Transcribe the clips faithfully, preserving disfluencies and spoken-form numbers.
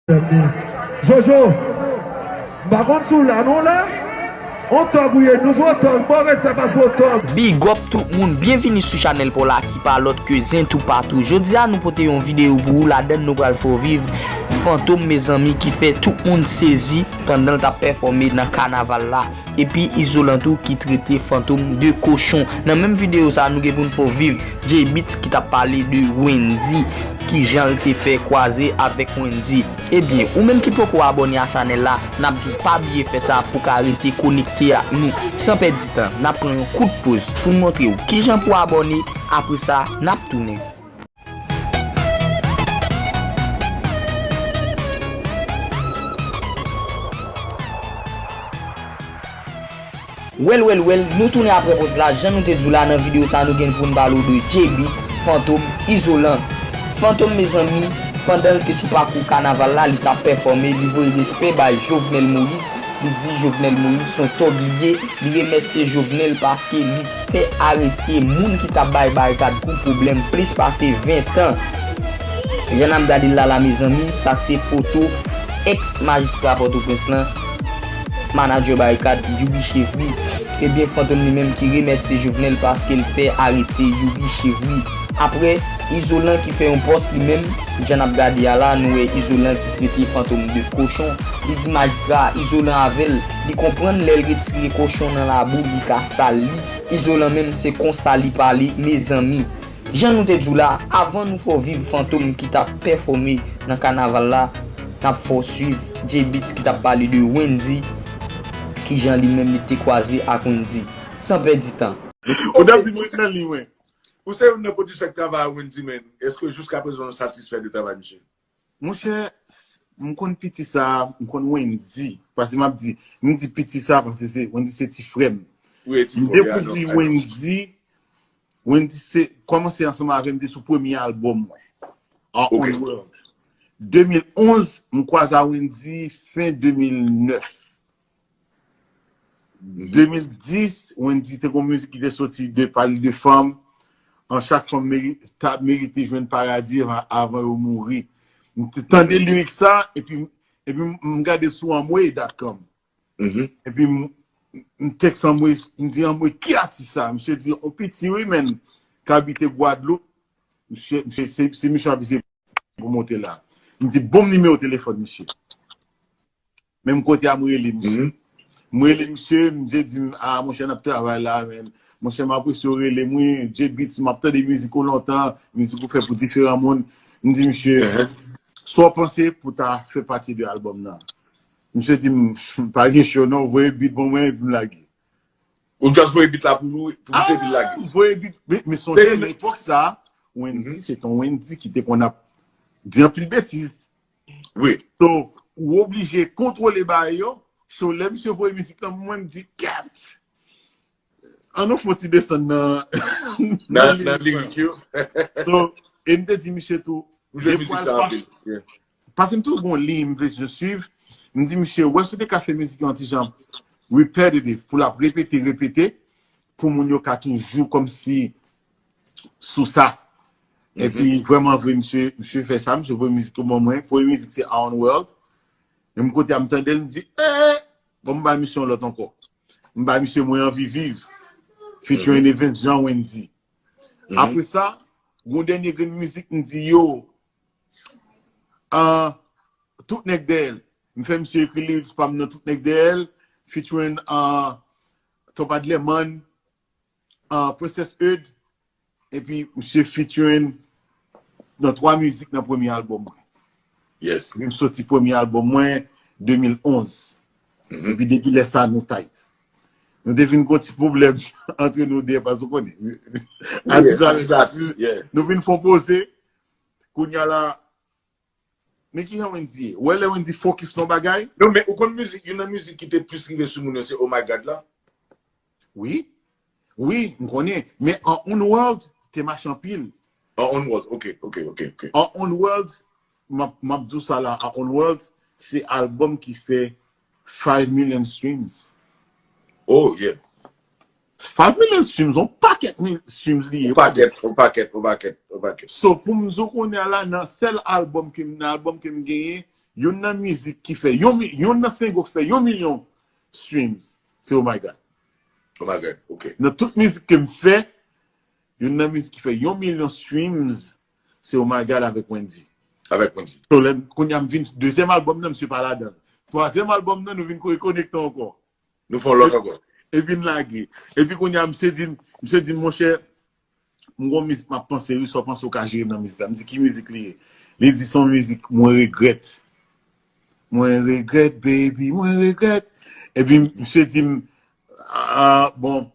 Jojo, m pa konn si w la non la. On tòg ou ye, nouvo tòg, bon respè paske w tòg. Big up tout moun, byenvini sou chanèl pa w la ki pa lòt ke Zen Toupatou. Jodi a nou pote yon videyo pou ou, ladann nou pral fè w viv Fantom mezanmi ki fè tout moun sezi pandan l t ap pèfòme nan kanaval la. Epi Izolan tou ki trete Fantom de kochon. Nan menm videyo sa a, nou gen pou n fè w viv Jay Beatz ki t ap pale de Wendyy, kijan l te fè kwaze avèk Wendyy. Ebyen, ou menm ki poko abòne a chanèl la, n ap di w pa bliye fè sa pou w ka rete konekte ak nou. San pèdi tan, n ap pran yon kout poz pou n montre w kijan pou w abòne, apre sa, n ap tounen. Wèl, wèl, wèl, nou tounen apre poz la. Jan nou te di w la nan videyo sa, nou gen pou n pale w de Jay Beatz, Fantom, Izolan. Fantom, mezanmi, pandan l te sou pakou kanaval la, li t ap pèfòme, li voye respè bay Jovenel Moïse, li di Jovenel Moïse se yon tòg li ye, li remèsye Jovenel paske li fè arete moun ki t ap bay Barikad gwo pwoblèm plis pase ven tan. Jan n ap gade l la la, mezanmi, sa se foto èks majistra Pòtoprens lan, manadjè Barikad, Youri Chevry. Ebyen, Fantom li menm ki remèsye Jovenel paske l fè arete Youri Chevry. Apre, Izolan ki fè yon pòs li menm, jan n ap gade a la, nou wè Izolan ki trete Fantom de kochon. Li di majistra a, Izolan avè l, li konprann lè l retire kochon nan labou, li ka sal li. Izolan menm, se konsa li pale, mezanmi. Jan nou te di w la, avan nou fè w viv Fantom ki t ap pèfòme nan kanaval la, n ap fè w swiv Jay Beatz ki t ap pale de Wendyy, kijan li menm li te kwaze ak Wendyy. San pèdi tan. Ou t ap di mwen nan liy, wi. Ou se youn nan pwodisè k travay ak Wendyy, men èske jiskaprezan w satisfè de travay misye? Monchè, s- m konn piti sa, m konn Wendyy. Paske m ap di, m di piti sa paske se, Wendyy se ti frè m. Wi, ti M frè, dekouvri Wendyy, Wendyy se, kòmanse ansanm avè m, te sou premye albòm mwen, Our Ok. Own World. De mil onz, m kwaze a Wendyy fen de mil nèf. Mhm. De mil dis, Wendyy te gon mizik ki te soti de pale de fanm. An chak fanm meri- ta merite jwenn paradi avan, avan yo mouri. M te tande lirik sa, epi, epi m gade sou anmwe dot com. Mhm. Epi m, m tèks anmwe, m di anmwe, ki atis sa? Misye di, on piti wi, menn, k abite Gwadloup. Misye, misye, se, se misye ap ese pou monte la. M di, bon nimewo telefòn misye. Menm kote a, m rele misye. Mhm. M rele misye, misye di m, a, monchè, n ap travay la, men. Monchè, m apresye w rele m, wi. Jay Beatz, m ap tande mizik ou lontan, mizik ou fè pou diferan moun. M di misye, Mhm. sa w panse pou ta fè pati de albòm nan? Misye di m, pa gen cho non, voye beat ban mwen epi m lage. Ou just voye beat la pou nou, pou misye vin lage. Ah, voye beat, men, men sonje, nan epòk sa, Wendyy, Mhm. se ton Wendyy ki te konn ap di anpil betiz. Wi. So, ou oblije kontwole bagay yo. So, lè misye voye mizik lan, mwen m di, kat! An nou fon ti desann nan, Nan, nan nan lirik yo. So, e m te di misye tou, Ou jwe mizik sa anpil. Yeah. Paske m toujou gon liy m bezwen swiv. M di, misye, wè si w te ka fè mizik yon ti jan repetitive, pou l ap repete, repete, pou moun yo ka toujou kòmsi sou sa. Mhm. Epi, vrèman vre, misye, misye fè sa, misye voye mizik yo ban mwen. Premye mizik, se Our Own World. Menm kote a, m tande l, m di, eh, bon, m bay misye yon lòt ankò. M bay misye Mwen Anvi Viv, featuring Mhm. Evens Jean Wendyy. Mhm. Apre sa, gon dènye grenn mizik, m di, yo, ah, Tout Nèg Dèyè l. M fè misye ekri lyrics pa m nan Tout Nèg Dèyè l, featuring, ah, Tonbad Lemon, ah, Princess Eud, epi misye featuring nan twa mizik nan premye albòm mwen. Yes. Epi m soti premye albòm mwen de mil onz. Mhm. Epi depi lè sa, nou tight. Nou te vin gon ti pwoblèm antre nou de, paske w konnen. Yeah, Atis a, atis a atis, yeah. Nou vin fè yon poze, kounye a la, men ki jan Wendyy ye? Ou wè lè Wendyy focus nan bagay? Non, men ou konn mizik, youn nan mizik ki te plis rive sou moun yo, se Oh My God la? Wi. Wi, m konnen. Men Our Own World te mache anpil. Our Own World, ok, ok, ok, ok. Our Own World, m ap, m ap di w sa la, Our Own World, se albòm ki fè five million streams. Oh, yeah. Five million streams, on pakèt mil streams li ye. On pakèt, on pakèt, on pakèt, on pakèt. So, pou m di w kounye a la, nan sèl albòm ke m, nan albòm ke m genyen, Youn nan mizik ki fè yon mi- youn nan single ki fè yon milyon streams, se Oh My God. Oh my God, ok. Nan tout mizik ke m fè, youn nan mizik ki fè yon milyon streams, se Oh My God avèk Wendyy. Avèk Wendyy. So, lè, kounye a m vin, dezyèm albòm nan, misye pa ladan l. Twazyèm albòm nan, nou vin rekonekte ankò. Nou fè lòt ankò. Epi n lage. Epi kounye a, misye di, misye di, monchè, m gon mizik m ap panse, wi, sa w panse w ka jere m nan mizik la. M di, ki mizik li ye? Li di, se yon mizik, mwen regrèt. Mwen regrèt, baby, mwen regrèt. Epi misye di m, ah, bon,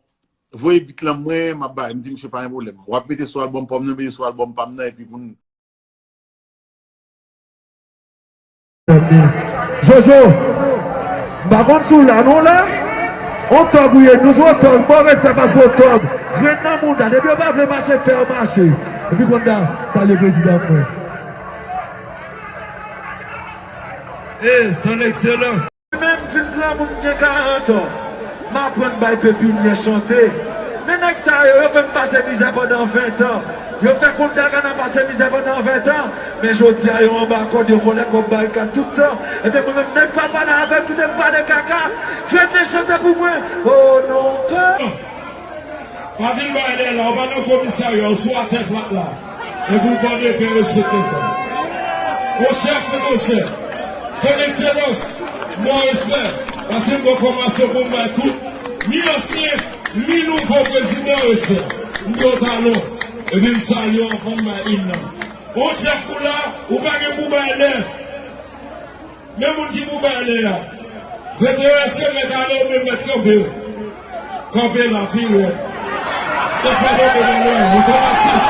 voye beat lan mwen, m ap bay. M di, misye, pa gen pwoblèm. W ap mete sou albòm pa m nan, mete sou albòm pa m nan, epi pou n Jojo, m pa konn si w la non la. On tòg ou ye, nou se on tòg, bon respè paske on tòg. Grenn nan mouda, depi yo pa vle mache, fè yo mache. Epi konn da, salye prezidan mwen. E, son ekselans. Menm fin granmoun gen karant an, m aprann bay pepinye chante. Men nèg sa yo, yo fè m pase mizè pandan ven tan. Yo fè Kout Dagana pase mizè pandan ven tan. Men jodi a, yo anba kòd, yo vòlè kòb barikad tout tan. Ebyen mwen menm, nèg pa pale avè m, kite m pale kaka. Fete chante pou mwen. O non, pa. Pa vin bay lè la, ou pa nan komisarya, ou sou atè plat la. Epi w pa depen respekte sa. Mon chèf, mon chèf, son ekselans, mwen respè, paske m gon fòmasyon pou m bay tout, ni ansyen, ni nouvo prezidan respè. M gen yon talon, epi m salye w anvan m bay im nan. Mon chèf, ou la, ou pa gen pou bay lè. Men moun ki pou bay lè a. Vete yo, èske mèt ale oubyen mèt kanpe? Kanpe la, pi rèd. Se fè de mwen lè, otomatik.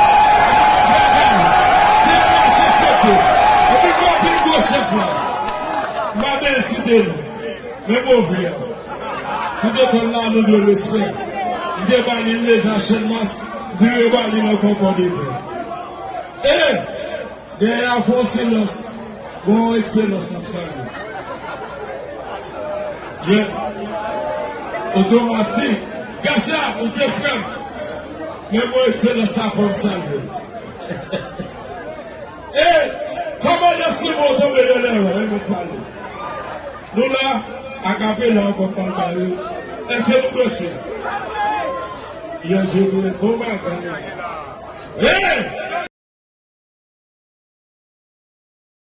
Demen se sote. Epi gen anpil gwo chèf la. M pa bezwen site non. Men move a. Toutotan l la, nou dwe respè. M te ba li l deja Channmas, m vire ba li l ankò kò devan. E! Dèyè a fè yon silans. Bon, ekselans ap salye. Yeah. Otomatik. Gasa, ou se frè m. Men bon, ekselans la fè m salye. E, kòmandan Simon tonbe nan lè, e, nou pale. Nou la, akapela ankò pral bare. Èske nou branche? Yon je dwe konbatan. E!